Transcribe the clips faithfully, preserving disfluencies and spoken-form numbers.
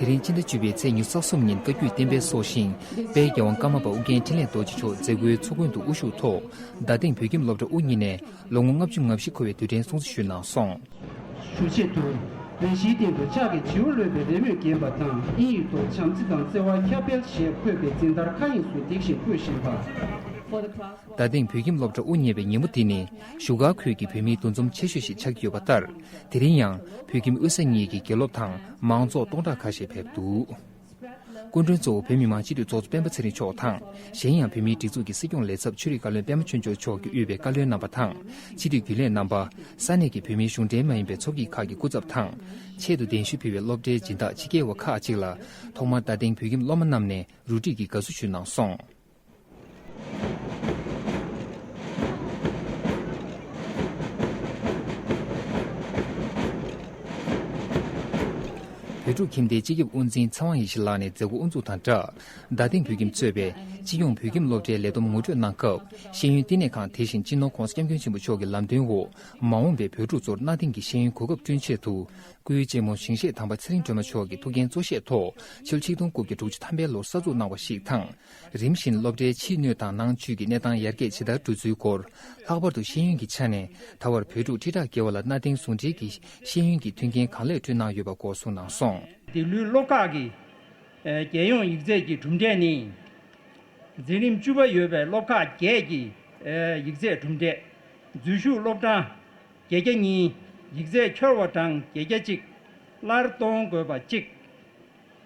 དེ་རིང་སྤྱི་ཟླ་བཅུ་པའི་ཚེས་ཉི་ཤུ་རྩ་གསུམ་ཉིན་བཀའ་བརྒྱུད་བསྟན་པའི་སྲོག་ཤིང་དཔལ་རྒྱལ་དབང་ཀརྨ་པ་ཨོ་རྒྱན་འཕྲིན་ལས་རྡོ་རྗེ་མཆོག་མཛད་སྒོའི་ཚོགས་མགོན་དུ་དབུ་བཞུགས་ཐོག་རྡ་སྟེང་བོད་ཁྱིམ་སློབ་གྲྭ་དབུ་བརྙེས་ནས་ལོ་ངོ་ལྔ་བཅུ་ང་བཞི་འཁོར་བའི་དུས་དྲན་སྲུང་བརྩི་ཞུས་གནང་སོང་། ཞུ་ཆེད་དུ། རས་གཞིའི་སྟེང་དུ་ལྕགས་ཀྱི་བྱིའུ་ལོད་པའི་རེ་མོས་བརྒྱན་པ་དང་དབྱིན་ཡིག་ཐོག་བྱམས་བརྩེ་དང་བརྩེ་བ་ཁྱབ་སྤེལ་ཞེས་འཁོད་པའི་འཛིན་བདག་ཁ་དབྱིངས་སུ་བསྡིགས་ཤིང་བཀོད་བཞིན་པ། རྡ་སྟེང་བོད་ཁྱིམ་སློབ་གྲྭ་དབུ་བརྙེས་པའི་ཉིན་མོ་འདི་ནི་བཞུགས་སྒར་ཁུལ་གྱི་བོད་མིའི་འདུ་འཛོམས་ཆེ་ཤོས་ཤིག་ཆགས་ཀྱི་ཡོད་པ་ལྟར། དེ་རིང་ཡང་བོད་ཁྱིམ་དབུས་ས་གཉིས་ཀྱི་དགེ་སློབ་དང་མང་ཚོགས་སྟོང་ཕྲག་ཁ་ཤས་ཕེབས་འདུག་སྐུ་མགྲོན་གཙོ་བོ་བོད་མི་མང་སྤྱི་འཐུས་ཚོགས་གཙོ་སྤེན་པ་ཚེ་རིང་མཆོག་དང་། གཞན་ཡང་བོད་མིའི་སྒྲིག་འཛུགས་ཀྱི་སྲིད་སྐྱོང་ལས་ཚབ་ཆོས་རིག་བཀའ་བློན་པད་མ་ཆོས་འབྱོར་མཆོག་གིས་དབུས་པའི་བཀའ་བློན་རྣམ་པ་དང་། སྤྱི་འཐུས་རྒྱུན་ལས་རྣམ་པ། ས་གནས་ཀྱི་བོད་མིའི་གཞུང་འབྲེལ་མ་ཡིན་པའི་ཚོགས་སྐྱིད་ཁག་གི་སྐུ་ཚབ་དང་། ཆེད་དུ་གདན་ཞུ་ཕུལ་བའི་སློབ་གྲྭའི་སྦྱིན་བདག་ཕྱི་རྒྱལ་བ་ཁག་ཅིག་ལ་ཐོག་མར་རྡ་སྟེང་བོད་ཁྱིམ་སློབ་མ་རྣམས་ནས་རུ་སྒྲིག་གི་དགའ་བསུ་ཞུས་གནང་སོང་། བོད་ཕྲུག་ཁྱིམ་སྡེའི་སྤྱི་ཁྱབ་དབུ་འཛིན་ཚེ་དབང་ཡེ་ཤེས་ལགས་ནས་མཛད་སྒོ་དབུ་འཛུགས་དང་སྦྲགས། རྡ་སྟེང་བོད་ཁྱིམ་གཙོས་པའི་སྤྱི་ཡོངས་བོད་ཁྱིམ་སློབ་གྲྭའི་ལས་བསྡོམས་ངོ་སྤྲོད་གནང་སྐབས། ཤེས་ཡོན་བསྟི་གནས་ཁང་དེ་བཞིན་སྤྱི་ནོར་༸གོང་ས་༸སྐྱབས་མགོན་ཆེན་པོ་མཆོག་གི་ལམ་སྟོན་འོག་མ་འོངས་པའི་བོད་ཕྲུག་ཚོར་གནའ་དེང་གི་ཤེས་ཡོན་གོ་སྐབས་བསྐྲུན་ཆེད་དུ། སྐུའི་གཅེན་མོ་ཞིང་གཤེགས་དམ་པ་ཚེ་རིང་སྒྲོལ་མ་མཆོག་གི་ཐུགས་འགན་གཙོ་བཞེས་ཐོག་ཕྱི་ལོ་ཆིག་སྟོང་དགུ་བརྒྱ་དྲུག་ཅུ་ཐམ་པའི་ལོར་གསར་འཛུགས་གནང་བ་ཞིག་དང་། རིམ་བཞིན་སློབ་གྲྭའི་ཕྱིའི་སྣོད་དང་ནང་བཅུད་ཀྱི་གནས་སྟངས་ཡར་རྒྱས་ཇི་ལྟར་འགྲོ་ཚུལ་སྐོར། ལྷག་པར་དུ་ཤེས་ཡོན་གྱི་ཆ་ནས་ད་བར་བོད་ཕྲུག་ཁྲི་ཕྲག་བརྒལ་བ་ལ་གནའ་དེང་ཟུང་འབྲེལ་གྱི་ཤེས་ཡོན་གྱི་མཐུན་རྐྱེན་གང་ལེགས་བསྐྲུན་གནང་ཡོད་པ་སྐོར་གསུངས་གནང་སོང་། འདི་ལོའི་སློབ་ཁག་གི་ཨེ་རྒྱལ་ཡོངས་ཡིག་ཚད་ཀྱི་གྲུབ་འབྲས་ནི། འཛིན་རིམ་བཅུ་པ་ཡོད་པའི་སློབ་ཁག་བརྒྱད་ཀྱི་ཨེ་ཡིག་ཚད་གྲུབ་འབྲས། འཛུལ་ཞུགས་སློབ་གྲངས་བརྒྱད་བརྒྱ་གཉིས། ཡིག་ཚད་འཁྱོལ་བ་གྲངས་བརྒྱད་བརྒྱ་གཅིག་སླར་གཏོང་དགོས་པ་གཅིག་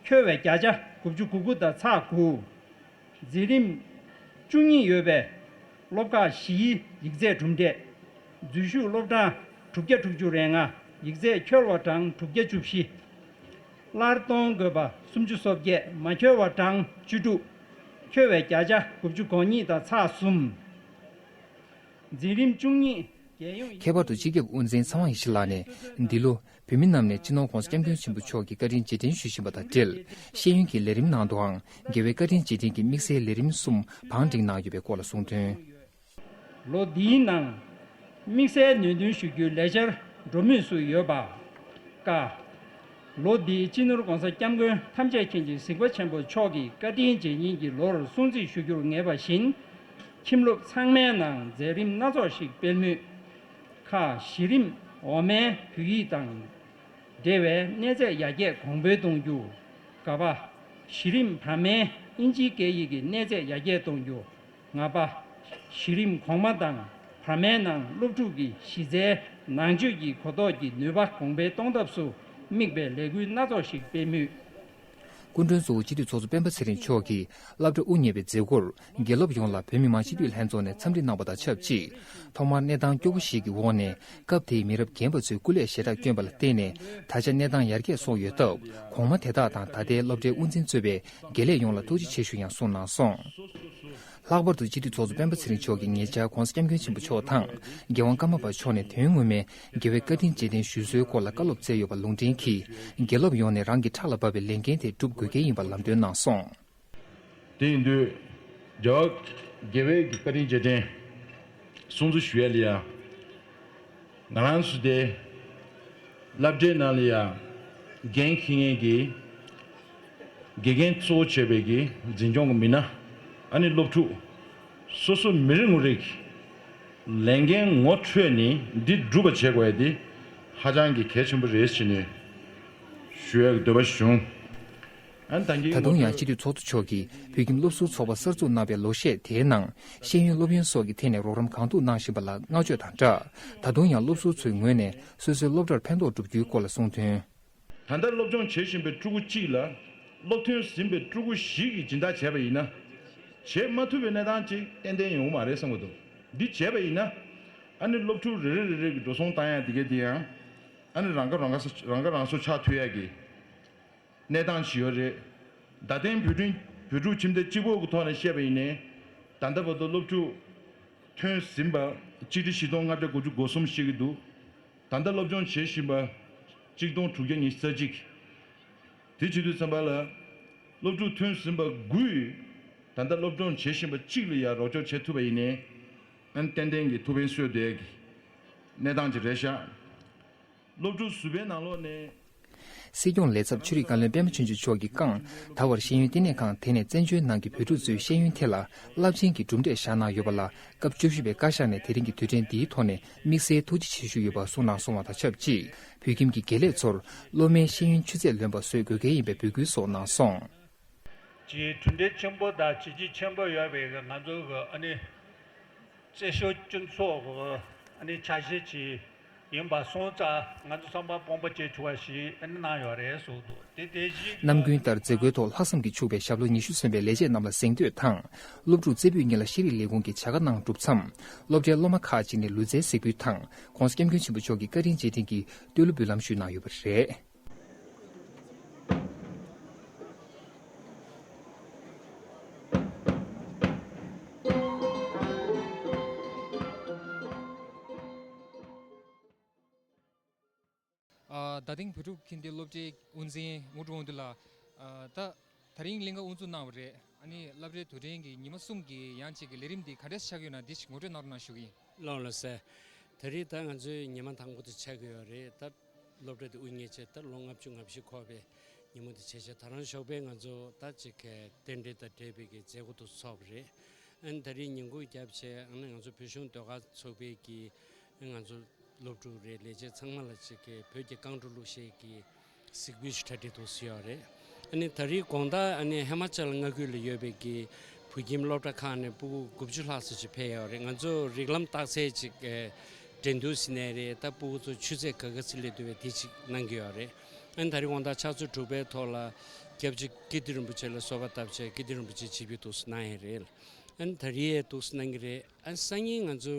འཁྱོལ་བའི་བརྒྱ་ཆ་དགུ་བཅུ་གོ་དགུ་དང་ཚེག་དགུ། འཛིན་རིམ་བཅུ་གཉིས་ཡོད་པའི་སློབ་ཁག་བཞིའི་ཡིག་ཚད་གྲུབ་འབྲས། འཛུལ་ཞུགས་སློབ་གྲངས་དྲུག་བརྒྱ་དྲུག་ཅུ་རེ་ལྔ། ཡིག་ཚད་འཁྱོལ་བ་གྲངས་དྲུག་བརྒྱ་བཅུ་བཞི། སླར་གཏོང་དགོས་པ་སུམ་ཅུ་སོ་བརྒྱད། མ་འཁྱོལ་བ་གྲངས་བཅུ་དྲུག་འཁྱོལ་བའི་བརྒྱ་ཆ་དགུ་བཅུ་གོ་གཉིས་དང་ཚེག་གསུམ། འཛིན་རིམ་བཅུ་གཉིས་རྒྱལ་ཡོངས། ཁྱད་པར་དུ་སྤྱི་ཁྱབ་དབུ་འཛིན་ཚེ་དབང་ཡེ་ཤེས་ལགས་ནས་འདི་ལོ་བོད་མི་རྣམས་ནས་སྤྱི་ནོར་༸གོང་ས་༸སྐྱབས་མགོན་ཆེན་པོ་མཆོག་གི་བཀའ་དྲིན་རྗེས་དྲན་ཞུ་བཞིན་པ་དང་འབྲེལ། ཤེས་ཡོན་གྱི་ལས་རིམ་ནང་དུའང་རྒྱལ་བའི་བཀའ་དྲིན་རྗེས་དྲན་གྱི་དམིགས་བསལ་ལས་རིམ་གསུམ་བང་བསྒྲིགས་གནང་ཡོད་པའི་སྐོར་ལ་གསུངས་དོན། ལོ་འདིའི་ནང་དམིགས་བསལ་ནུས་འདོན་ཞུ་རྒྱུའི་ལས་འཆར་འགྲོ་མུས་སུ་ཡོད་པ། ཀ་ལོ་འདིའི་སྤྱི་ནོར་༸གོང་ས་༸སྐྱབས་མགོན་ཐམས་ཅད་མཁྱེན་ཅིང་གཟིགས་པ་ཆེན་པོ་མཆོག་གི་བཀའ་དྲིན་རྗེས་དྲན་གྱི་ལོར་སྲུང་བརྩི་ཞུ་རྒྱུར་ངེས་པ་བཞིན། ཁྱིམ་སློབ་ཚང་མའི་ནང་མཛད་རིམ་སྣ་ཚོགས་ཤིག་སྤེལ་མུས། ཁ་གཞི་རིམ་འོག་མའི་བོད་ཡིག་དང་འབྲེལ་བའི་གནས་ཚད་ཡར་རྒྱས་གོང་འཕེལ་གཏོང་རྒྱུ། ག་པ་གཞི་རིམ་བར་མའི་དབྱིན་ཇིའི་སྐད་ཡིག་གི་གནས་ཚད་ཡར་རྒྱས་གཏོང་རྒྱུ། ང་པ། གཞི་རིམ་གོང་མ་དང་བར་མའི་ནང་སློབ་ཕྲུག་གི་གཞི་རྩའི་ནང་ཆོས་ཀྱི་གོ་རྟོགས་ཀྱི་ནུས་པ་གོང་འཕེལ་གཏོང་ཐབས་སུ་དམིགས་པའི་ལས་འགུལ་སྣ་ཚོགས་ཤིག་སྤེལ་མུས། སྐུ་མགྲོན་གཙོ་བོ་སྤྱི་འཐུས་ཚོགས་གཙོ་སྤེན་པ་ཚེ་རིང་མཆོག་གིས་སློབ་གྲྭ་དབུ་བརྙེས་པའི་མཛད་སྒོར་དགེ་སློབ་ཡོངས་ལ་བོད་མི་མང་སྤྱི་འཐུས་ལྷན་ཚོགས་ནས་འཚམས་འདྲི་གནང་བ་དང་ཆབས་ཅིག་ཐོག་མར་གནས་སྟངས་སྐྱོ་པོ་ཞིག་གི་འོག་ནས་སྐབས་དེའི་མི་རབས་རྒན་པ་ཚོས་སྐུ་ལས་ཞེ་དྲག་བསྐྱོན་པ་ལ་བརྟེན་ནས་ད་ཆ་གནས་སྟངས་ཡར་རྒྱས་སོང་ཡོད་སྟབས། གོང་མ་དེ་དག་དང་ད་ལྟའི་སློབ་གྲྭའི་དབུ་འཛིན་གཙོས་པའི་དགེ་ལས་ཡོངས་ལ་ཐུགས་རྗེ་ཆེ་ཞུ་ཡང་གསུངས་གནང་སོང་། ལྷག་པར་དུ་སྤྱི་འཐུས་ཚོགས་གཙོ་སྤེན་པ་ཚེ་རིང་མཆོག་གིས་ཉེ་ཆར་༸གོང་ས་༸སྐྱབས་མགོན་ཆེན་པོ་མཆོག་དང་རྒྱལ་དབང་ཀརྨ་པ་མཆོག་ནས་དོན་ངོ་མའི་རྒྱལ་བའི་བཀའ་དྲིན་རྗེས་དྲན་ཞུ་སྲོལ་སྐོར་ལ་བཀའ་སློབ་སྩལ་ཡོད་པ་ལུང་འདྲེན་གྱིས། དགེ་སློབ་ཡོངས་ནས་རང་གི་ཕྲག་ལ་བབས་པའི་ལས་འགན་དེ་སྒྲུབ་དགོས་གལ་ཡིན་པ་ལམ་སྟོན་གནང་སོང་། དེ་ཡིན་དུས། རྒྱལ་བ་རྒྱལ་བའི་གི་བཀའ་དྲིན་རྗེས་དྲན་སྲུང་བརྩི་ཞུ་ཡ་ལ་ཡ། ང་རང་ཚོ་དེ་སློབ་གྲྭའི་ནང་ལ་ཡ་འགན་འཁྱེར་མཁན་གྱི་དགེ་རྒན་གཙོ་བོ་བྱས་པའི་གི་འཛིན་སྐྱོང་གི་མི་སྣ། ཨ་ནི་སློབ་ཕྲུག་སོ་སོ་མི་རེ་ངོ་རེ་གི་ལས་འགན་ངོ་འཕྲོད་ནས་འདི་སྒྲུབ་པ་བྱེད་དགོས་ཡ་དེ་ཧ་ཅང་གི་གལ་ཆེན་པོ་རེད་ཟེར་ནས་ཞུ་ཡ་གི་འདོད་པ་བྱུང་། ཨ་ནི་ད་གིན་ད་དུང་ཡང་སྤྱི་འཐུས་ཚོགས་གཙོ་མཆོག་གིས་བོད་ཁྱིམ་སློབ་ཟུར་ཚོགས་པ་གསར་འཛུགས་གནང་བའི་ལོ་ཤས་དེའི་ནང་། ཤེས་ཡོན་སློབ་ཡོན་སོགས་ཀྱི་ཐད་ནས་རོགས་རམ་གང་ཐུབ་གནང་བཞིན་པ་ལ་བསྔགས་བརྗོད་དང་སྦྲགས། ད་དུང་ཡང་སློབ་ཟུར་ཚོའི་ངོས་ནས་སོ་སོའི་སློབ་གྲྭར་ཕན་ཐོགས་བསྒྲུབ་རྒྱུའི་སྐོར་ལ་གསུངས་དོན། ད་ལྟ་སློབ་སྦྱོང་བྱེད་བཞིན་པའི་ཕྲུ་གུ་གཅིག་ལ་སློབ་ཐོན་ཟིན་པའི་ཕྲུ་གུ་བཞི་གིས་སྦྱིན་བདག་བྱས་པ་ཡིན་ན། བྱེད་མ་ཐུབ་པའི་གནས་སྟངས་ཅིག་ཏན་ཏན་ཡོང་གི་མ་རེད་བསམ་གྱི་འདུག་འདི་བྱས་པ་ཡིན་ན། ཨ་ནི་སློབ་ཕྲུག་རེ་རེ་རེ་རེ་གི་འགྲོ་སོང་བཏང་ཡ་དེ་གས་དེ་ཡང་། ཨ་ནི་རང་ཁ་རང་ཁ་རང་ཁ་རང་གསོ་ཆགས་ཐུབ་ཡ་གི་གནས་སྟངས་ཤིག་ཡོད་རེད། རྡ་སྟེང་བོད་ཕྲུག་བོད་ཕྲུག་ཁྱིམ་སྡེ་གཅིག་པོ་གི་ཐོག་ནས་བཤད་པ་ཡིན་ནའི། ད་ལྟ་བར་དུ་སློབ་ཕྲུག་ཐོན་ཟིན་པ་གཅིག་ཁྲི་བཞི་སྟོང་ལྔ་བརྒྱ་དགུ་བཅུ་གོ་གསུམ་ཤེས་ཀྱི་འདུག་ད་ལྟ་སློབ་སྦྱོང་བྱེད་བཞིན་པ་གཅིག་སྟོང་དྲུག་བརྒྱ་ཉི་ཤུ་རྩ་གཅིག་དེ་བྱེད་དུས་ཙམ་པ་ལ། སློབ་ཕྲུག་ཐོན་ཟིན་པ་དགུས་ད་ལྟ་སློབ་སྦྱོང་བྱེད་བཞིན་པ་གཅིག་ལ་ཡང་རོགས་སྐྱོར་བྱེད་ཐུབ་པ་ཡིན་ནའི། ཨན་ཏན་ཏན་གྱི་ཐུགས་ཕན་གསོས་བསྡད་ཀྱི་གནས་སྟངས་ཅིག་རེད་ཤག་སློབ་ཕྲུག་ཟུར་པའི་ནང་ལོགས་ནས། སྲིད་སྐྱོང་ལས་ཚབ་ཆོས་རིག་བཀའ་བློན་པད་མ་ཆོས་འབྱོར་མཆོག་གིས་བསྐངས། ད་བར་ཤེས་ཡོན་བསྟི་གནས་ཁང་དེ་ནས་བཙན་བྱོལ་ནང་གི་བོད་ཕྲུག་ཚོའི་ཤེས་ཡོན་ཐད་ལ་རླབས་ཆེན་གྱི་གྲུབ་འབྲས་བཞག་གནང་ཡོད་པ་ལ་སྐབས་བཅུ་བཞི་པའི་བཀའ་ཤག་ནས་དེ་རིང་གི་དུས་དྲན་འདིའི་ཐོག་ནས་དམིགས་བསལ་ཐུགས་རྗེ་ཆེ་ཞུས་ཡོད་པ་གསུངས་གནང་སོང་བ་དང་ཆབས་ཅིག་བོད་ཁྱིམ་གྱི་དགེ་ལས་ཚོར་སློབ་མའི་ཤེས་ཡོན་ཆུ་ཚད་ལོན་པ་བཟོ་དགོས་གལ་ཡིན་པའི་འབོད་སྐུལ་སོགས་གནང་སོང་། ཀྱི་གྲུབ་འབྲས་ཆེན་པོ་དང་བྱས་རྗེས་ཆེན་པོ་ཡོད་པའི་ང་ཚོ་གི་ཨ་ནི་རྩེ་ཤོག་སྤྱི་ཚོགས་ཀྱི་ཨ་ནི་ཆ་ཤས་ཅིག་ཡིན་པ་སོང་ཙང་ང་ཚོ་བསམ་པ་སྤོབས་པ་བྱེད་ཆོག་པ་ཞིག་ཨ་ནི་གནང་ཡོད་རེད་གསུངས་འདུག་དེ་དེ་བཞིན་གནམ་དགུན་ལྟར་མཛད་སྒོའི་ཐོག་ལྷག་བསམ་གྱིས་ཕྱུག་པའི་ཞབས་ལོ་ཉི་ཤུ་སོན་པའི་ལས་བྱེད་རྣམས་ལ་གཟེངས་བསྟོད་དང་། སློབ་ཕྲུག་རྩེ་ཕུད་གཉིས་ལ་ཤེས་རིག་ལས་ཁུངས་ཀྱི་བྱ་དགའ་གནང་གྲུབ་མཚམས། སློབ་གྲྭའི་སློབ་མ་ཁག་ཅིག་ནས་ལུས་རྩལ་གཟིགས་འབུལ་དང་། ༸གོང་ས་༸སྐྱབས་མགོན་ཆེན་པོ་མཆོག་གི་བཀའ་དྲིན་རྗེས་དྲན་གྱི་བསྟོད་གླུ་འབུལ་ལམ་ཞུས་གནང་ཡོད་པ་རེད། ཨ། རྡ་སྟེང་བོད་ཕྲུག་ཁྱིམ་སྡེ་སློབ་གྲྭའི་དབུ་འཛིན་དངོས་གྲུབ་དབང་འདུས་ལགས། ཨ། ད་ད་རིང་གླིང་ག་དབུ་འཛུགས་གནང་བ་རེད། ཨ་ནི་སློབ་གྲྭའི་དུས་དྲན་གྱི་ཉི་མ་གསུམ་གྱི་ཡང་གཅིག་གི་ལས་རིམ་འདི་ག་འདྲས་ཆགས་ཀྱི་ཡོད་ན་འདི་ཞིག་ངོ་སྤྲོད་གནང་རོགས་གནང་ཞུ་གི་ཡིན། ལགས་ལགས་སེ། ད་རེས་ད་ང་ཚོའི་ཉི་མ་དང་པོ་དེ་ཆགས་ཀྱི་ཡོད་རེད། ད་སློབ་གྲྭ་དེ་དབུ་བརྙེས་བྱས་ད་ལོ་ལྔ་བཅུ་ང་བཞི་འཁོར་བའི་ཉིན་མོ་དེ་བྱས་བྱས་ད་རང་ཞོགས་པའི་ང་ཚོ་ད་ཅིག་གི་རྟེན་འབྲེལ་དང་འབྲེལ་བའི་གི་མཛད་སྒོ་དེ་ཚོགས་པ་རེད། ཨ་ནི་ད་རེས་ཉིན་གུང་རྒྱབ་བྱས་ཨ་ནི་ང་ཚོ་བོད་གཞུང་ཟློས་གར་ཚོགས་པའི་གི་ང་ཚོ་སློབ་ཕྲུག་རེད། ལས་བྱེད་ཚང་མ་ལ་ཅིག་གི་བོད་ཀྱི་རྐང་བྲོ་གླུ་གཞས་ཀྱི་གཟིགས་འབུལ་ཞིག་གྲ་སྒྲིག་འདུག་སེ་ཡོད་རེད། ཨ་ནི་ད་རེས་དགོང་དག་ཨ་ནི་ཧི་མ་ཅལ་མངའ་ཁུལ་ལ་ཡོད་པའི་གི་བོད་ཁྱིམ་སློབ་གྲྭ་ཁག་ནས་སྤུ་གུ་དགུ་བཅུ་ལྷག་ཙམ་ཅིག་ཕེབས་ཡོད་རེད། ང་ཚོ་རིགས་ལམ་རྟགས་གསལ་ཅིག་ཨེ་འགྲན་བསྡུར་ཟེར་ནའི་རེད། ད་སྤུ་གུ་ཚོ་ཆུ་ཚད་ག་ག་ཚོད་སླེབས་འདུག་པས་དེ་ཅིག་གནང་གི་ཡོད་རེད། ཨ་ནི་ད་རེས་དགོང་དག་ཕྱག་ཚོད་དྲུག་པའི་ཐོག་ལ་སྐྱབས་རྗེ་ཀིརྟི་རིན་པོ་ཆེ་ལ་གསོལ་བ་བཏབ་བྱས་ཀིརྟི་རིན་པོ་ཆེ་ཆིབས་བསྒྱུར་འདུག་སེ་གནང་ཡས་རེད། ཨ་ནི་ད་རེས་འདུག་སེ་གནང་གི་རེད། ཨ་ནི་སང་ཉིན་ང་ཚོ་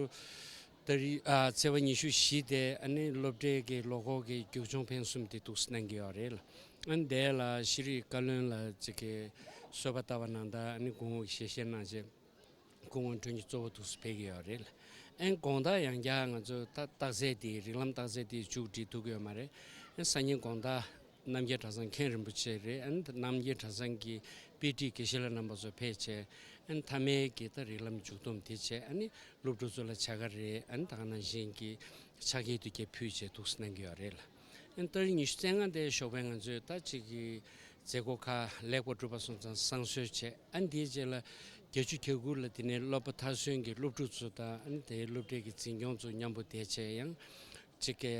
ད་རེས་ཨ་ཚེས་པ་ཉི་ཤུ་བཞི་དེ་ཨ་ནི་སློབ་གྲྭའི་གི་ལོ་འཁོར་གི་རྒྱུག་མཆོང་འཕེན་གསུམ་དེ་འདུག་སེ་གནང་གི་ཡོད་རེད། ཨ་ནི་དེ་ལ་ཤེས་རིག་བཀའ་བློན་ལ་ཅིག་གི་གསོལ་བ་བཏབ་པ་ནང་ལྟར་ཨ་ནི་སྐུ་ངོ་གིས་ཞལ་བཞེས་གནང་བྱས་སྐུ་ངོ་མགྲོན་གྱི་གཙོ་བོ་འདུག་སེ་ཕེབས་ཀྱི་ཡོད་རེད། ཨ་ནི་དགོང་དག་ཡང་བསྐྱར་ང་ཚོ་ད་རྟགས་གསལ་དེ་རིགས་ལམ་རྟགས་གསལ་དེ་མཇུག་སྒྲིལ་ཐུབ་ཀྱི་ཡོད་མ་རེད། ཨ་ནི་སང་ཉིན་དགོང་དག་རྣམ་རྒྱལ་གྲྭ་ཚང་མཁན་རིན་པོ་ཆེ་རེད། ཨ་ནི་རྣམ་རྒྱལ་གྲྭ་ཚང་གི་དཔེ་ཁྲིད་དགེ་བཤེས་ལགས་རྣམ་པ་ཚོ་ཕེབས་བྱས་ཨ་ནི་མཐའ་མའི་གི་ད་རིགས་ལམ་མཇུག་སྡོམ་དེ་བྱས་ཨ་ནི་སློབ་ཕྲུག་ཚོ་ལ་བྱ་དགའ་རེད། ཨ་ནི་ད་ག་ནང་བཞིན་གྱི་ཕྱག་འཁྱེར་དུ་རྒྱབ་ཕུལ་བྱས་འདུག་སེ་གནང་གི་ཡོད་རེད་ལ། ཨ་ནི་ཏ་རིག་ཉི་ཤུ་རྩ་ལྔ་དེ་ཞོགས་པའི་ང་ཚོས་ད་ཅིག་གི་མཛད་སྒོ་ཁག་ལེགས་པར་གྲུབ་པ་སོང་ཙང་བསང་གསོལ་བྱས་ཨ་ནི་དེའི་རྗེས་ལ་བརྒྱད་ཅུ་གྱ་དགུ་ལ་དེ་ནས་སློབ་པ་མཐར་སོན་གྱི་སློབ་ཕྲུག་ཚོ་དང་ཨ་ནི་དེའི་སློབ་གྲྭའི་གི་འཛིན་སྐྱོང་ཚོ་མཉམ་པོ་བསྡད་བྱས་ཡང་ཅིག་གི་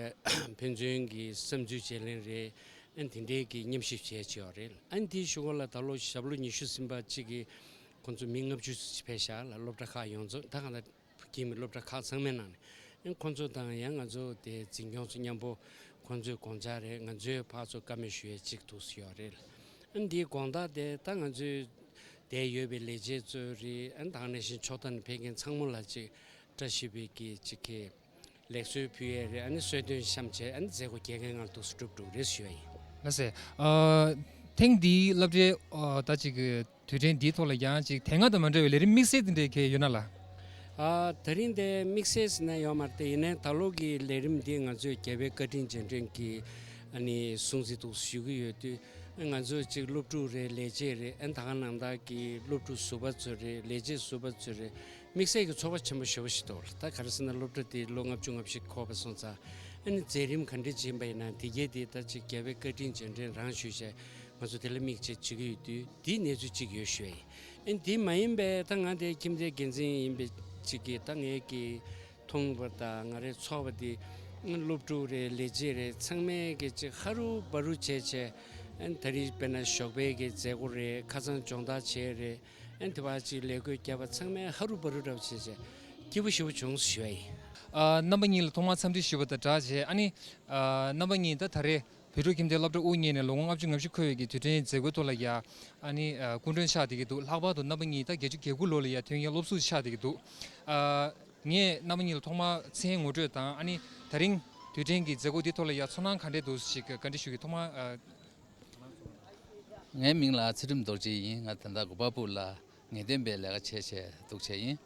ཕན་ཚུན་གྱི་བསམ་ཚུལ་བརྗེ་ལེན་རེད། ཨ་ནི་དེ་འདྲའི་གི་མཉམ་ཞིབ་བྱས་བྱས་ཡོད་རེད། ཨ་ནི་དེའི་གཞུག་གུ་ལ་ད་ལོ་ཞབས་ལོ་ཉི་ཤུ་ཟིན་པ་ཅིག་གི་ཁོང་ཚོ་མི་ལྔ་བཅུ་ཙམ་ཕེབས་ཤག་ལ། སློབ་གྲྭ་ཁག་ཡོངས་རྫོགས་ད་གང་ལྟར་ཕ་གིའི་མི་སློབ་གྲྭ་ཁག་ཚང་མའི་ནང་ནས་ཨ་ནི་ཁོང་ཚོ་དང་ཡང་ང་ཚོ་དེ་འཛིན་སྐྱོང་ཚོ་མཉམ་པོ་ཁོང་ཚོའི་དགོངས་འཆར་རེད། ང་ཚོའི་ཕར་ཚུར་བཀའ་མོལ་ཞུ་ཡས་ཅིག་འདུག་སེ་ཡོད་རེད། ཨ་ནི་དེའི་དགོང་དག་དེ་ད་ང་ཚོའི་དེ་ཡོད་པའི་ལས་བྱེད་ཚོ་རེད། ཨ་ནི་ད་ག་ནང་བཞིན་ཕྱོགས་མཐའ་ནས་ཕེབས་མཁན་ཚང་མ་ལ་ཅིག་བཀྲ་ཤིས་པའི་གི་ཅིག་གི་ལེགས་གསོལ་ཕུལ་ཡས་རེད། ཨ་ནི་གསོལ་སྟོན་བཤམས་བྱས་ཨ་ནི་མཛད་སྒོ་རྒྱལ་ཁའི་ངང་ལ་འདུག་སེ་གྲུབ་འགྲོ་གི་རེད་ཞུ་ཡ་ཡིན། ལགས་སེ། ཨ། ཐེངས་འདིའི་སློབ་གྲྭའི་ཨ་ད་ཅིག་གི་དུས་དྲན་འདིའི་ཐོག་ལ་ཡང་ཅིག་དེ་སྔ་དང་མ་འདྲ་བའི་ལས་རིམ་དམིགས་བསལ་དེ་འདྲའི་གལ་ཡོད་ན་ལགས། ཨ། ད་རིང་དེ་དམིགས་བསལ་ཟེར་ན་ཡོད་མ་རེད་དེ། ཡིན་ནའི་ད་ལོ་གི་ལས་རིམ་འདི་ང་ཚོས་རྒྱལ་བའི་བཀའ་དྲིན་རྗེས་དྲན་གྱི་ཨ་ནི་སྲུང་བརྩི་འདུག་ཞུ་གི་ཡོད་དུས་ང་ཚོས་ཅིག་སློབ་ཕྲུག་རེད། ལས་བྱེད་རེད། ཨ་ནི་ད་ག་ནང་བཞིན་གྱི་སློབ་ཕྲུག་ཟུར་པ་ཚོ་རེད། ལས་བྱེད་ཟུར་པ་ཚོ་རེད། དམིགས་བསལ་གྱི་ཚོར་བ་ཆེན་པོ་ཞེ་པོ་ཞིག་འདུག་ལ། ད་ག་རེ་ཟེར་ན་སློབ་གྲྭ་དེ་ལོ་ལྔ་བཅུ་ང་བཞི་འཁོར་བ་སོང་ཙང་ཨ་ནི་མཛད་རིམ་ག་འདྲ་ཅིག་ཡིན་པ་ཡིན་ན་དེ་གའི་དེ་ད་ཅིག་རྒྱལ་བའི་བཀའ་དྲིན་རྗེས་དྲན་རང་ཞུས་བྱས་ང་ཚོ་དེ་ལ་དམིགས་བྱས་བྱེད་ཀྱི་ཡོད་དུས་འདིའི་གནས་ཚུལ་གཅིག་ཡོད་ཞུ་ཡ་ཡིན། ཨ་ནི་དེ་མ་ཡིན་པའི་ད་ང་དེ་ཁྱིམ་སྡེའི་འགན་འཛིན་ཡིན་པའི་ཅིག་གིས་ད་ངའི་གི་མཐོང་བ་དང་ང་རའི་ཚོར་བ་དེ་སློབ་ཕྲུག་རེད། ལས་བྱེད་རེད། ཚང་མས་གི་ཅིག་ཧ་རུ་བ་རུ་བྱས་བྱས་ཨ་ནི་ད་རེས་དཔེར་ན་ཞོགས་པའི་གི་མཛད་སྒོ་རེད། ཁ་སང་སྦྱོང་བརྡར་བྱས་རེད། ཨ་ནི་དེ་བ་ཅིག་ལས་བགོས་བརྒྱབ་པ་ཚང་མས་ཧ་རུ་བ་རུ་འདྲ་བ་བྱས་བྱས་སྐྱིད་པོ་ཞེ་པོ་བྱུང་ཞུ་ཡ་ཡིན། ཨ། རྣམ་པ་གཉིས་ལ་ཐོག་མར་འཚམས་འདྲི་ཞུས་པ་དང་སྦྲགས་བྱས་ཨ་ནི། ཨ། རྣམ་པ་གཉིས་ད་ད་རེས་བོད་ཕྲུག་ཁྱིམ་སྡེའི་སློབ་གྲྭ་དབུ་བརྙེས་ནས་ལོ་ངོ་ལྔ་བཅུ་ང་བཞི་འཁོར་བའི་གི་དུས་དྲན་མཛད་སྒོའི་ཐོག་ལ་ཡ་ཨ་ནི་སྐུ་མགྲོན་ཆགས་བསྡད་ཀྱི་འདུག་ལྷག་པར་དུ་རྣམ་པ་གཉིས་ད་བརྒྱད་ཅུ་གྱ་དགུ་ལོ་ལ་ཡ་ཐོན་མཁན་སློབ་ཟུར་ཆགས་བསྡད་ཀྱི་འདུག་ཨ། ངས་རྣམ་པ་གཉིས་ལ་ཐོག་མར་མཚན་ངོ་སྤྲོད་དང་ཨ་ནི་ད་རིང་དུས་དྲན་གྱི་མཛད་སྒོ་འདིའི་ཐོག་ལ་ཡ་ཚོར་སྣང་ག་འདྲས་འདུག་ཞིག་བཀའ་འདྲི་ཞུ་གི། ཐོག་མར། ཨ། ངའི་མིང་ལ་ཚུལ་ཁྲིམས་རྡོ་རྗེ་ཡིན། ང་ད་ལྟ་གོ་པལ་པུར་ལ་ངེས་སྟོན་པའི་ལས་ཀ་བྱས་བྱས་འདུག་བྱས་ཡིན།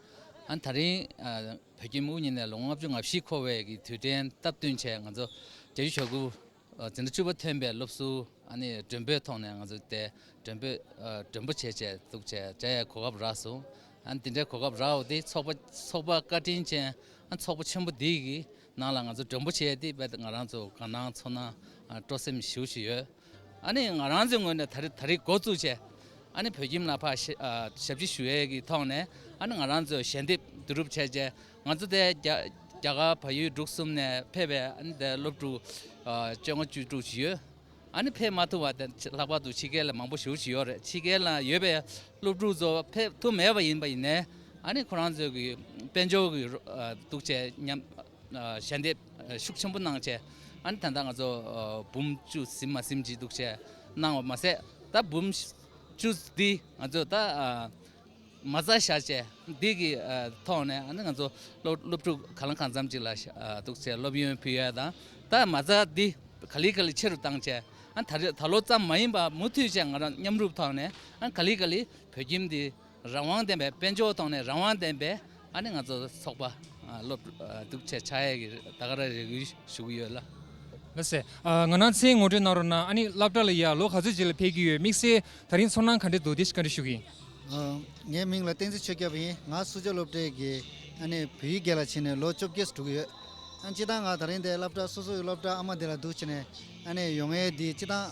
ཨ་ནི་ད་རིང་ཨ་བོད་ཁྱིམ་དབུ་བརྙེས་ནས་ལོ་ངོ་ལྔ་བཅུ་ང་བཞི་འཁོར་བའི་གི་དུས་དྲན་སྟབས་བསྟུན་བྱས་ང་ཚོ་བརྒྱད་ཅུ་གྱ་དགུ་ཨ་འཛིན་གྲྭ་བཅུ་པ་ཐོན་པའི་སློབ་ཟུར་ཨ་ནི་མགྲོན་འབོད་ཐོག་ནས་ང་ཚོ་དེ་མགྲོན་འབོད་ཨ་མགྲོན་པོ་བྱས་བྱས་འདུག་བྱས་བྱ་ཡའི་གོ་སྐབས་རག་སོང་། ཨ་ནི་དེ་འདྲའི་གོ་སྐབས་རག་འོ་དེ་ཚོགས་པ་ཚོགས་པ་བཀའ་དྲིན་ཅན་ཨ་ཚོགས་པ་ཆེན་པོ་འདི་གི་ནང་ལ་ང་ཚོ་མགྲོན་པོ་བྱས་ཏེ་རྦད་དེ་ང་རང་ཚོ་དགའ་སྣང་ཚོར་སྣང་ཨ་སྤྲོ་སེམས་ཞེ་པོ་ཞིག་ཡོད། ཨ་ནི་ང་རང་ཚོའི་ངོས་ནས་ད་རེས་ད་རེས་འགོ་བཙུགས་བྱས། ཨ་ནི་བོད་ཁྱིམ་ལ་ཕར་ཞབས་ཨ་ཞབས་ཕྱི་ཞུ་ཡས་ཀྱི་ཐོག་ནས། ཨ་ནི་ང་རང་ཚོས་ཞལ་འདེབས་བསྡུ་རུབ་བྱས་བྱས། ང་ཚོ་དེ་རྒྱ་རྒྱ་གར་བལ་ཡུལ་འབྲུག་གསུམ་ནས་ཕེབས་པའི་ཨ་ནི་དེ་སློབ་ཕྲུག་ཨ་བཅོ་ལྔ་བཅུ་དྲུག་ཅིག་ཡོད། ཨ་ནི་ཕེབས་མ་ཐུབ་པ་དེ་ལྷག་པར་དུ་ཕྱི་རྒྱལ་ལ་མང་པོ་ཞེ་པོ་ཅིག་ཡོད་རེད། ཕྱི་རྒྱལ་ལ་ཡོད་པའི་སློབ་ཕྲུག་ཚོ་ཕེབས་ཐུབ་མེད་པ་ཡིན་པ་ཡིན་ནའི། ཨ་ནི་ཁོ་རང་ཚོའི་གི་དཔལ་འབྱོར་གི་ཨ་འདུག་བྱས་མཉམ་ཨ་ཞལ་འདེབས་ཨ་ཤུགས་ཆེན་པོ་གནང་བྱས། ཨ་ནི་ད་ལྟ་ང་ཚོ་ཨ་འབུམ་བཅུ་ཟིན་མ་ཟིན་ཅིག་འདུག་བྱས་གནང་བ་མ་ཟད། ད་འབུམ་བཅུ་འདི་ང་ཚོ་ད་ཨ་མ་རྩ་བཞག་བྱས། འདི་གི་ཨ་ཐོག་ནས་ཨ་ནི་ང་ཚོ་སློབ་སློབ་ཕྲུག་གང་ལ་གང་འཚམ་ཅིག་ལ་ཨ་འདུག་བྱས་སློབ་ཡོན་ཕུལ་ཡ་དང་། ད་མ་རྩ་འདི་ག་ལེ་ག་ལེ་ཆེ་རུ་བཏང་བྱས། ཨ་ད་རེས་ད་ལོ་ཙམ་མ་ཡིན་པ་མུ་མཐུད་བྱས་ང་རང་མཉམ་རུབ་ཐོག་ནས། ཨ་ག་ལེ་ག་ལེ་བོད་ཁྱིམ་འདི་རང་དབང་ལྡན་པའི་དཔལ་འབྱོར་ཐོག་ནས་རང་དབང་ལྡན་པའི་ཨ་ནི་ང་ཚོ་ཚོགས་པ་ཨ་སློབ་ཨ་འདུག་བྱས་ཆགས་ཡས་ཀྱི་ད་ག་རང་རེ་སྐུལ་ཞུ་གི་ཡོད་ལ། ལགས་སེ། ཨ་ང་རང་མཚན་ངོ་སྤྲོད་གནང་རོགས་གནང་། ཨ་ནི་སློབ་གྲྭ་ལ་ཡ་ལོ་ག་ཚོད་ཅིག་ལ་ཕེབས་ཀྱི་ཡོད། དམིགས་བསལ་ད་རིང་ཚོར་སྣང་ག་འདྲ་འདུག་དེ་ཞིག་བཀའ་འདྲི་ཞུ་གི་ཡིན། ཨ་ངའི་མིང་ལ་བསྟན་འཛིན་ཆོས་སྐྱབས་ཡིན། ང་སུ་ཇཱ་སློབ་གྲྭའི་གི་ཨ་ནི་བོད་ཡིག་དགེ་ལགས་བྱས་ནས་ལོ་བཅོ་བརྒྱད་འགྲོ་གི་ཡོད། ཨ་སྤྱིར་བཏང་ང་ད་རིང་དེ་སློབ་གྲྭ་སོ་སོའི་སློབ་གྲྭ་ཨ་མ་དེ་ལ་འདུག་བྱས་ནས་ཨ་ནི་ཡོང་ཡས་དེ། སྤྱིར་བཏང་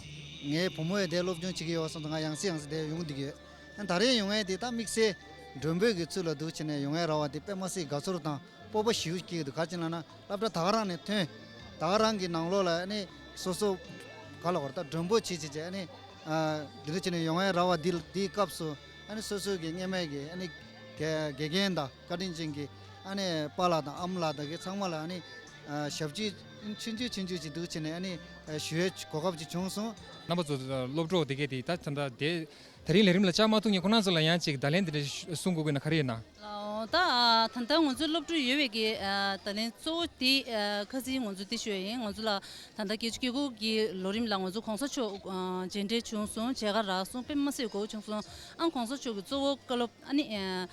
ངའི་བུ་མོ་ཡང་དེ་སློབ་སྦྱོང་བྱེད་ཀྱི་ཡོད་པ་སོང་ཙང་ང་ཡང་སེ་ཡང་སེ་དེ་ཡོང་གི་འདུག་ཡོད། ཨ་ད་རིང་ཡོང་ཡས་དེ་ད་དམིགས་བསལ་མགྲོན་པོའི་གི་ཚུལ་ལ་འདུག་བྱས་ནས་ཡོང་ཡས་རག་པ་དེ་དཔེ་མ་སྲིད་དགའ་ཚོར་དང་སྤོབས་པ་ཞེ་པོ་སྐྱེ་གི་འདུག་ག་རེ་ཡིན་ལབ་ན་སློབ་གྲྭ་ད་ག་རང་ནས་ཐོན། ད་ག་རང་གི་ནང་ལོགས་ལ་ཨ་ནི་སོ་སོ་ག་ལ་བར་ད་མགྲོན་པོ་བྱེད་བྱེད་བྱས། ཨ་ནི་ཨ་འདི་འདྲ་བྱས་ནས་ཡོང་ཡས་རག་པ་འདི་འདིའི་སྐབས་སུ། ཨ་ནི་སོ་སོའི་གི་སྔོན་མའི་གི་ཨ་ནི་དགེ་དགེ་རྒན་དང་བཀའ་དྲིན་ཅན་གྱི་ཨ་ནི་པཱ་ལགས་དང་ཨ་མ་ལགས་དང་གི་ཚང་མ་ལ་ཨ་ནི་ཨ་ཞབས་ཕྱི་ཆུང་ཆུང་ཆུང་ཆུང་ཅིག་འདུག་བྱས་ནས་ཨ་ནི་ཨ་ཞུ་ཡས་གོ་སྐབས་ཅིག་བྱུང་སོང་། རྣམ་པ་ཚོ་སློབ་གྲོགས་དེ་གས་དེ་ད་ད་ད་དེ་ད་རིང་ལས་རིམ་ལ་བཅར་མ་ཐུབ་མཁན་ཁོང་རྣམ་ཚོ་ལ་ཡང་ཅིག་བརྡ་ལན་དེ་འདྲ་གསུང་དགོས་ཀྱི་ན་ག་རེ་ཡོད་ན། ཨོ་ད་ཨ་ད་ལྟ་ང་ཚོའི་སློབ་ཕྲུག་ཡོད་པའི་གི་ཨ་བརྡ་ལན་གཙོ་བོ་དེ་ཨ་ཁ་སང་ང་ཚོ་དེ་ཞུ་ཡ་ཡིན། ང་ཚོ་ལ་ད་ལྟ་བརྒྱད་ཅུ་གྱ་དགུ་གི་ལོ་རིམ་ལ་ང་ཚོ་གོང་ས་མཆོག་ཨ་མཇལ་འཕྲད་བྱུང་སོང་། མཇལ་ཁ་རག་སོང་། དཔེ་མ་སྲིད་དགའ་བོ་བྱུང་སོང་། ཨ་གོང་ས་མཆོག་གི་གཙོ་བོ་བཀའ་སློབ་ཨ་ནི་ཨ་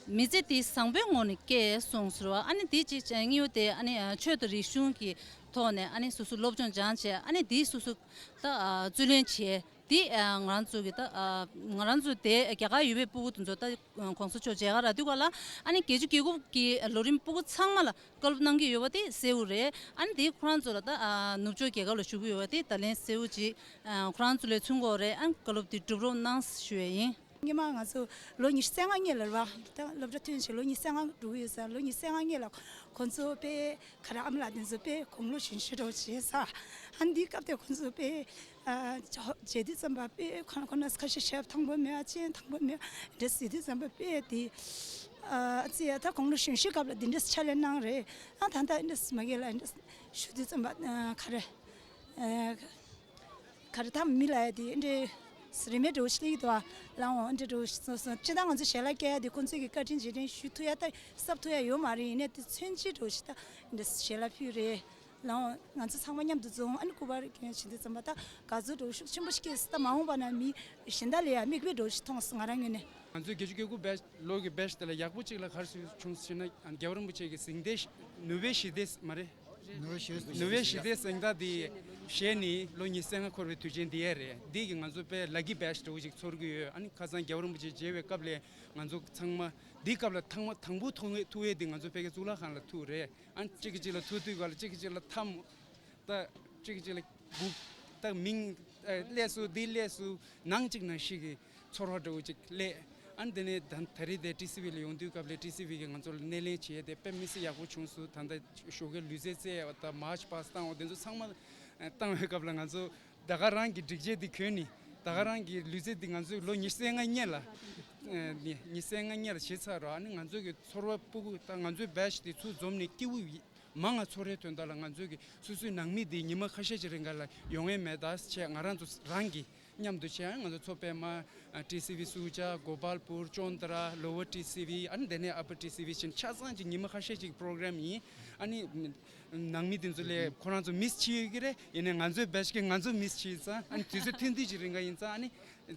མི་ཚེ་འདི་བཟང་པོའི་ངང་ནས་སྐྱེལ་གསུངས་ཟེར་བ། ཨ་ནི་འདི་གཅིག་བྱས། གཉིས་པ་དེ་ཨ་ནི་ཨ་ཆོས་དང་རིག་གཞུང་གི་ཐོག་ནས་ཨ་ནི་སོ་སོ་སློབ་སྦྱོང་སྦྱངས་བྱས། ཨ་ནི་འདི་སོ་སོ་ད་ཨ་རྩོད་ལེན་བྱས། འདི་ཨ་ང་རང་ཚོ་གི་ད་ཨ་ང་རང་ཚོ་དེ་རྒྱ་གར་ཡོད་པའི་སྤུ་གུ་དེ་ཚོ་ད་གོང་ས་མཆོག་མཇལ་ཁ་རག་དུས་ག་ལ་ཨ་ནི་བརྒྱད་ཅུ་གྱ་དགུ་གི་ལོ་རིམ་སྤུ་གུ་ཚང་མ་ལ་བཀའ་སློབ་གནང་གི་ཡོད་པ་དེ་གསལ་པོ་རེད། ཨ་ནི་དེ་ཁོ་རང་ཚོ་ལ་ད་ཨ་ནུབ་ཕྱོགས་རྒྱལ་ཁབ་ལ་བཞུགས་ཀྱི་ཡོད་པ་དེ་བརྡ་ལན་གསལ་པོ་ཅིག་ཨ་ཁོ་རང་ཚོ་ལ་མཚོན་དགོས་རེད། ཨ་ནི་བཀའ་སློབ་དེ་སྒྲུབ་རོགས་གནང་ཞུ་ཡས་ཡིན། སྔོན་མ་ང་ཚོ་ལོ་ཉི་ཤུ་རྩ་ལྔ་སྔོན་ལ་རེད་བ། ད་སློབ་གྲྭ་ཐོན་བྱས་ལོ་ཉི་ཤུ་རྩ་ལྔ་འགྲོ་གི་ཡོད་ས། ལོ་ཉི་ཤུ་རྩ་ལྔ་སྔོན་ལ་ཁོང་ཚོ་དཔེ་ག་རེ་ཨ་མ་ལགས་དེ་ཚོ་དཔེ་དགུང་ལོ་གཞོན་གཞོན་འདྲ་བོ་བྱས་ས། ཨ་འདིའི་སྐབས་དེ་ཁོང་ཚོ་དཔེ་ཨ་མཇལ་དུས་ཙམ་པ་དཔེ་ཁོ་ན་ཁོ་ན་ཁ་ཤས་ཞབས་ཐང་པོ་མེད་པ་ཅན་ཐང་པོ་མེད་པ་འདྲ་ཟེར་དུས་ཙམ་པ་དཔེ་དེ་ཨ་ཙི་ཡ་ད་དགུང་ལོ་གཞོན་གཞོན་སྐབས་ལ་འདི་འདྲ་ཕྱག་ལས་གནང་རེད། ཨ་ད་ལྟ་འདི་འདྲ་མ་གི་ལ་འདི་འདྲ་ཞུ་དུས་ཙམ་པ་ཨ་ག་རེ་ཨ། ག་རེ་ད་མི་ལ་ཡ་དེ་འདྲའི་རིན་མེད་འགྲོ་ཞིག་ལེགས་འདུག་ཨ། ལའང་འདྲ་འགྲོ་ཞིག་སོང་སོང་། སྤྱིར་བཏང་ང་ཚོ་ཞལ་ལག་སྐྱེལ་ཡ་དེ་ཁོང་ཚོས་ཀྱི་བཀའ་དྲིན་རྗེས་དྲན་ཞུ་ཐུབ་ཡ་ད་གསབ་ཐུབ་ཡ་ཡོད་མ་རེད། ཡིན་ནའི་དེ་མཚོན་བྱེད་འགྲོ་ཞིག་ད་འདྲ་ཞལ་ལག་ཕུལ་རེད། ལའང་ང་ཚོ་ཚང་མ་མཉམ་དུ་འཛོམས་ཨ་ནི་སྐུ་པར་སྐྱོན་བྱེད་དུས་ཙམ་པ་ད་དགའ་ཚོར་འགྲོ་ཤུགས་ཆེན་པོ་ཞིག་སྐྱེས་སོང་། ད་མ་འོངས་པ་ན་མི་གཞན་དག་ལ་ཡ་མིག་དཔེ་འགྲོ་ཞིག་མཐོང་སོང་ང་རང་ངོས་ནས། ང་ཚོའི་བརྒྱད་ཅུ་གྱ་དགུ་བེ་ལོ་གི་བེ་ཤ་དེ་ལ་ཡག་པོ་གཅིག་ལ་ག་རེ་བྱུང་ཟེར་ན། རྒྱལ་བ་རིན་པོ་ཆེ་གི་གཟེངས་རྟགས་ནོ་བེལ་ཞི་བདེ་མ་རེད། ནོ་བེལ་ཞི་བདེ་གཟེངས་རྟགས་དེ་བཞེས་ནས་ལོ་ཉི་ཤུ་རྩ་ལྔ་འཁོར་བའི་དུས་ཆེན་འདི་ཡས་རེད། འདི་གི་ང་ཚོ་དཔེ་ལ་ཀི་བེ་ཤ་འདྲ་བོ་ཅིག་ཚོར་གི་ཡོད། ཨ་ནི་ཁ་སང་རྒྱལ་བ་རིན་པོ་ཆེ་མཇལ་བའི་སྐབས་ལ་ང་ཚོ་ཚང་མ་འདི་སྐབས་ལ་ཐང་མ་དང་པོ་ཐུག་ཐུག་ཡས་འདི་ང་ཚོ་ཕ་གི་གཙུག་ལག་ཁང་ལ་ཐུག་རེད། ཨ་ནི་གཅིག་གིས་གཅིག་ལ་ཐུག་དུས་སྐབས་ལ་གཅིག་གིས་གཅིག་ལ་འཐམ། ད་གཅིག་གཅིག་ལ་སྒུག་ད་མིང་ཨ་སླེབས་སོང་། འདི་སླེབས་སོང་། ནང་གཅིག་ནང་ཞིག་གི་ཚོར་བ་འདྲ་བོ་ཅིག་སླེབས། ཨ་ནི་དེ་ནས་ད་ད་རེས་དེ་ཊི་སི་ཝི་ལ་ཡོང་དུས་སྐབས་ལ་ཊི་སི་ཝི་གིས་ང་ཚོ་ལ་སྣེ་ལེན་བྱས་ཏེ་དཔེ་མི་སྲིད་ཡག་པོ་བྱུང་སོང་། ད་ལྟ་ཞོགས་ཀའི་ལུས་རྩལ་རྩེད་ཡ་དང་མཱརཆ་པ་སི་བཏང་བ་དེ་ཚོ་ཚང་མ་བཏང་བའི་སྐབས་ལ་ང་ཚོ་ད་ག་རང་གི་སྒྲིག་ཆས་འདི་གྱོན་ནས་ད་ག་རང་གི་ལུས་རྩལ་འདི་ང་ཚོས་ལོ་ཉི་ཤུ་རྩ་ལྔ་སྔོན་ལ་ཨ་ནི་ཉི་ཤུ་རྩ་ལྔ་སྔོན་ལ་བྱས་ཚར་རོ། ཨ་ནི་ང་ཚོ་གི་ཚོར་བ་སྤུ་གུ་ད་ང་ཚོའི་བེ་ཤ་དེ་ཚུར་འཛོམས་ནས་སྐྱིད་པོ་ཡིན། མང་ང་ཚོར་བའི་དོན་དག་ལ་ང་ཚོས་ཀྱི་སོ་སོའི་ནང་མི་འདི་ཉི་མ་ཁ་ཤས་ཀྱི་རིང་ག་ལ་ཡོང་ཡས་མེད་ད་བྱས། ང་རང་ཚོ་རང་གི་མཉམ་དུ་བྱས། ང་ཚོ་མཚོ་པདྨ། ཊི་སི་ཝི་སུ་ཇཱ། གོ་པལ་པུར། ཅོན་ཏ་ར། ལོ་ཝར་ཊི་སི་ཝི། ཨ་ནི་དེ་ནས་ཨ་པར་ཊི་སི་ཝི་བྱས་ཆ་ཚང་གཅིག་ཉི་མ་ཁ་ཤས་ཀྱི་པོ་རོ་གྷ་རམ་ཡིན། ཨ་ནི་ནང་མི་འདི་ཚོ་ལས་ཁོ་རང་ཚོ་མིས་བྱེད་ཀྱི་རེད། ཡིན་ནའི་ང་ཚོའི་བེ་ཤ་གིས་ང་ཚོ་མིས་བྱེད་ཙང་། ཨ་ནི་དུས་ཚོད་ཐུང་ཐུང་ཅིག་རིང་ག་ཡིན་ཙང་། ཨ་ནི།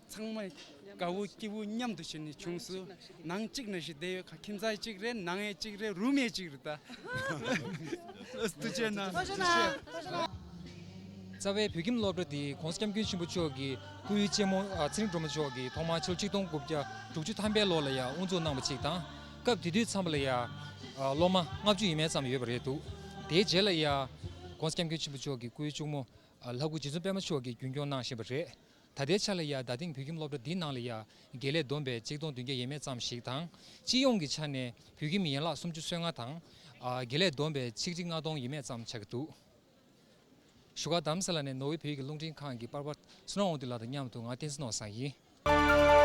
ཚང་མ་དགའ་བོ་སྐྱིད་པོ་མཉམ་དུ་བྱས་ནས་བྱུང་སོང་། ནང་གཅིག་ནང་བཞིན་བསྡད་ཡོད། ཁ་ཁྱིམ་ཚང་གཅིག་རེད། ནང་ཡང་གཅིག་རེད། རུམ་ཡང་གཅིག་རེད་ད། ཐུགས་རྗེ་གནང་། རྩ་བའི་བོད་ཁྱིམ་སློབ་གྲྭ་འདི་༸གོང་ས་༸སྐྱབས་མགོན་ཆེན་པོ་མཆོག་གི་སྐུའི་གཅེན་མོ་ཨ་ཚེ་རིང་སྒྲོལ་མ་མཆོག་གིས་ཐོག་མར་ཕྱི་ལོ་ཆིག་སྟོང་དགུ་བརྒྱ་དྲུག་ཅུ་ཐམ་པའི་ལོ་ལ་ཡ་དབུ་འཛུགས་གནང་བ་ཅིག་དང་། སྐབས་དེ་དུས་ཙམ་པ་ལ་ཡ་ཨ་སློབ་མ་ལྔ་བཅུ་ཡས་མས་ཙམ་ཡོད་པ་རེད་འདུག་དེའི་རྗེས་ལ་ཡ་༸གོང་ས་༸སྐྱབས་མགོན་ཆེན་པོ་མཆོག་གི་སྐུའི་གཅུང་མོ་ ལྷ་སྐུ་རྗེ་བཙུན་པད་མ་མཆོག་གིས་རྒྱུན་སྐྱོང་གནང་བཞིན་པ་རེད། ད་ལྟའི་ཆ་ལ་ཡ་ད་ཐེངས་བོད་ཁྱིམ་སློབ་གྲྭ་འདིའི་ནང་ལ་ཡ་དགེ་ལས་བསྡོམས་པས་ཆིག་སྟོང་བདུན་བརྒྱ་ཡས་མས་ཙམ་ཞིག་དང་། སྤྱི་ཡོངས་ཀྱི་ཆ་ནས་བོད་ཁྱིམ་ཡན་ལག་སུམ་ཅུ་སོ་ལྔ་དང་། ཨ། དགེ་ལས་བསྡོམས་པས་ཆིག་ཁྲི་ལྔ་སྟོང་ཡས་མས་ཙམ་ཆགས་ཀྱི་འདུག་བཞུགས་སྒར་རྡ་རམ་ས་ལ་ནས་ནོར་ཝེ་བོད་ཡིག་གི་རླུང་འཕྲིན་ཁང་གི་པར་པ་བསོད་ནམས་དབང་འདུས་ལགས་དང་མཉམ་དུ་ང་བསྟན་འཛིན་ནོར་བཟང་ཡིན།